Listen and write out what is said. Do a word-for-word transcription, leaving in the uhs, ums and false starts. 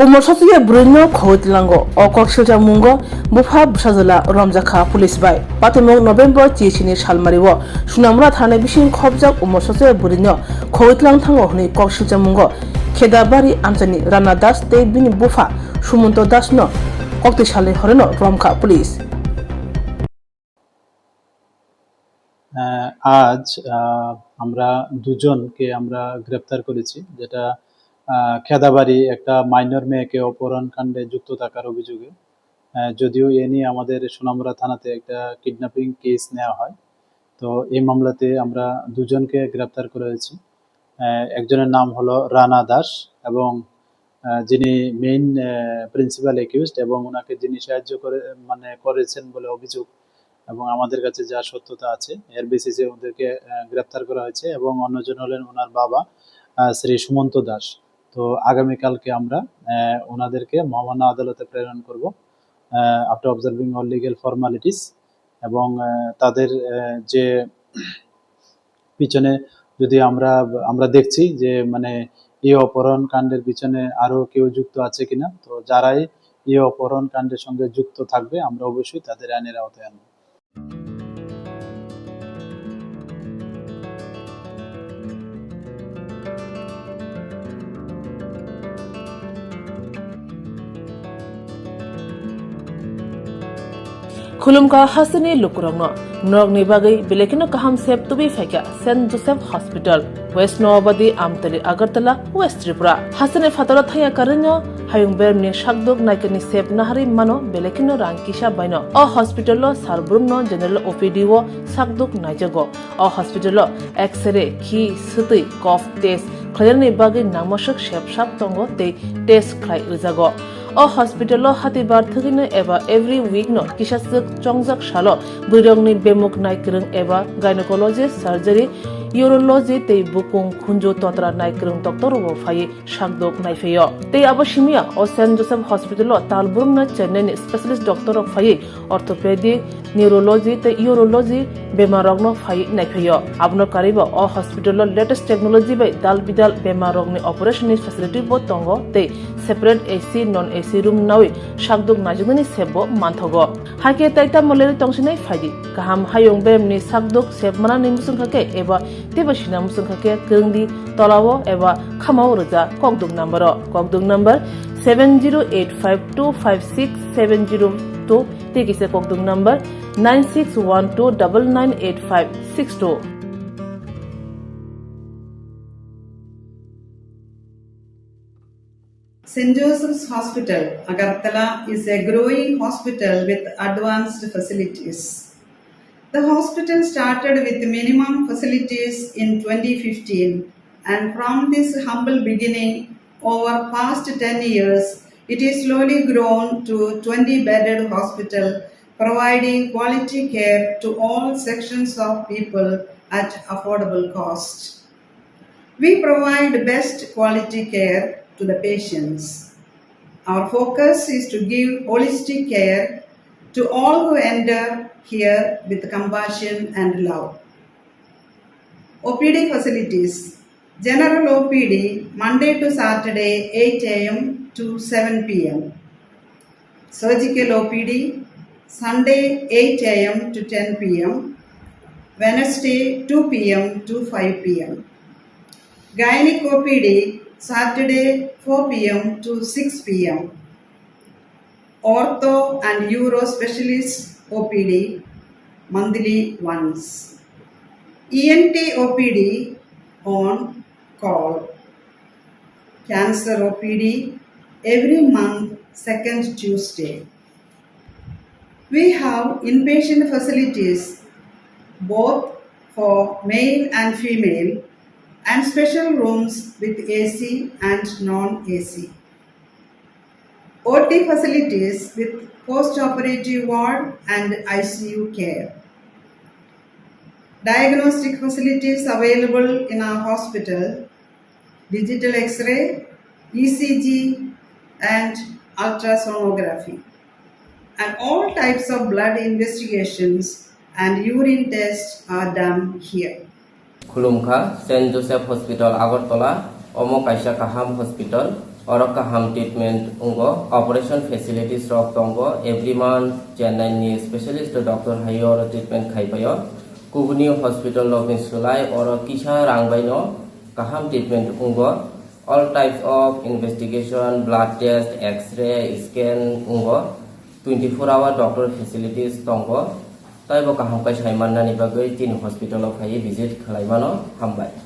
Umor sochwi bwrwino khogwi tlango. O kok silchamungo bupha bwsajwla romjakha police bai. Patimung November chini salmario Sunamura thani bising khobjak umor sochwi bwrwino khogwi tlang thango hwnwi kok silchamungo Khedabari amchani Rana Das tei bini bupha Sumonto Das no kokti salni horeno romkha police. আহ, আজ আহ, আমরা দুজনকে আমরা গ্রেপ্তার করেছি, যেটা আহ, খেদাবাড়ি একটা মাইনর মেয়েকে অপহরণ কাণ্ডে যুক্ত থাকার অভিযোগে। আহ, যদিও এ নিয়ে আমাদের সোনামুড়া থানাতে একটা কিডন্যাপিং কেস নেওয়া হয়। তো এই মামলাতে আমরা দুজনকে গ্রেপ্তার করা হয়েছে। আহ, একজনের নাম হলো রানা দাস এবং আহ, যিনি মেইন প্রিন্সিপাল অ্যাকিউজড এবং ওনাকে যিনি সাহায্য করে, মানে, করেছেন বলে অভিযোগ এবং আমাদের কাছে যা সত্যতা আছে, এর বেসিসে ওদেরকে আহ, গ্রেপ্তার করা হয়েছে এবং অন্যজন হলেন ওনার বাবা, আহ, শ্রী সুমন্ত দাস। তো আগামীকালকে আমরা আহ, ওনাদেরকে মহামান্য আদালতে প্রেরণ করব, after observing all legal formalities. এবং আহ, তাদের আহ, যে পিছনে যদি আমরা, আমরা দেখছি যে, মানে, এই অপহরণ কাণ্ডের পিছনে আরো কেউ যুক্ত আছে কিনা। তো যারাই এই অপহরণ কাণ্ডের সঙ্গে যুক্ত থাকবে, আমরা অবশ্যই তাদের আইনের আওতায় আনবো। Khulumkha hasteni lukurokno, norokni bagwi belai kheno kaham sep tubui phaikha Saint Joseph Hospital, West Noabadi, Amtali, Agartala, West Tripura. Hasteni phataro thangya karwino hayung beremni sakduk naikani sep naharwi mano belai kheno rang kisa baino. O hospital-o sar brumno general O P D-o sakduk naijago. O hospital-o X-ray, khi, swtwi, cough test khlainani bagwi nangmaswk sep sak tongo tei test khlai rwjago. O hospital-o hatibar thwgwino eba every week-no kisaswk chongjak salo bwrwirokni bemuk naikwrwng eba gynecology, surgery, urology tei bukung khunju totra naikwrwng doctor-rokbo phaiwi sakdok naiphaio. Tei abo simiya o Saint Joseph Hospital-o tal brumno Chennai-ni specialist doctor-rok phaiwi orthopedic, neurology tei urology bemarrokno phaiwi naiphaio. Abono karwibo o hospital-o latest technology bai dal bidal bemarrokni operation-ni facility-bo tongo tei separate A C, non A C room nawi sakdok naijaknani sepbo manthogo. Hakhe tai tamo lerwi tongsinai phaidi. Kaham hayung beremni sakdok sep manani muchungkha khe eba teibo sina muchungkha khe kwrwngdi tolao eba khamao rwja kokduk number-o. Kokduk number seven zero eight five two five six seven zero two tei kisa kokduk number nine six one two double nine eight five six two. Saint Joseph's Hospital, Agartala is a growing hospital with advanced facilities. The hospital started with minimum facilities in twenty fifteen, and from this humble beginning, over past ten years, it is slowly grown to twenty bedded hospital, providing quality care to all sections of people at affordable cost. We provide best quality care to the patients. Our focus is to give holistic care to all who enter here with compassion and love. O P D facilities. General O P D, Monday to Saturday, eight A M to seven P M. Surgical O P D, Sunday, eight A M to ten P M, Wednesday, two P M to five P M. Gynec O P D, Saturday, four P M to six P M. Ortho and Uro Specialist O P D, monthly once. E N T O P D on call. Cancer O P D every month, second Tuesday. We have inpatient facilities both for male and female and special rooms with A C and non-A C. O T facilities with post-operative ward and I C U care. Diagnostic facilities available in our hospital, digital X-ray, E C G, and ultrasonography. And all types of blood investigations and urine tests are done here. Khulumkha, Saint Joseph Hospital, Agartala, omo kaisa kaham hospital. Oro kaham treatment wngo, operation facilities rok tongo, every month Chennai ni specialist doctor hai oro treatment khai paio. Kubuni hospital rok ni slai oro kisa rang bai no kaham treatment wngo. All types of investigation, blood test, X-ray, scan wngo. Twenty four hour doctor facilities tongo. Taibo kaham kai sai mannani bagwi tini hospital o phaiwi visit khlai mano. Hambai.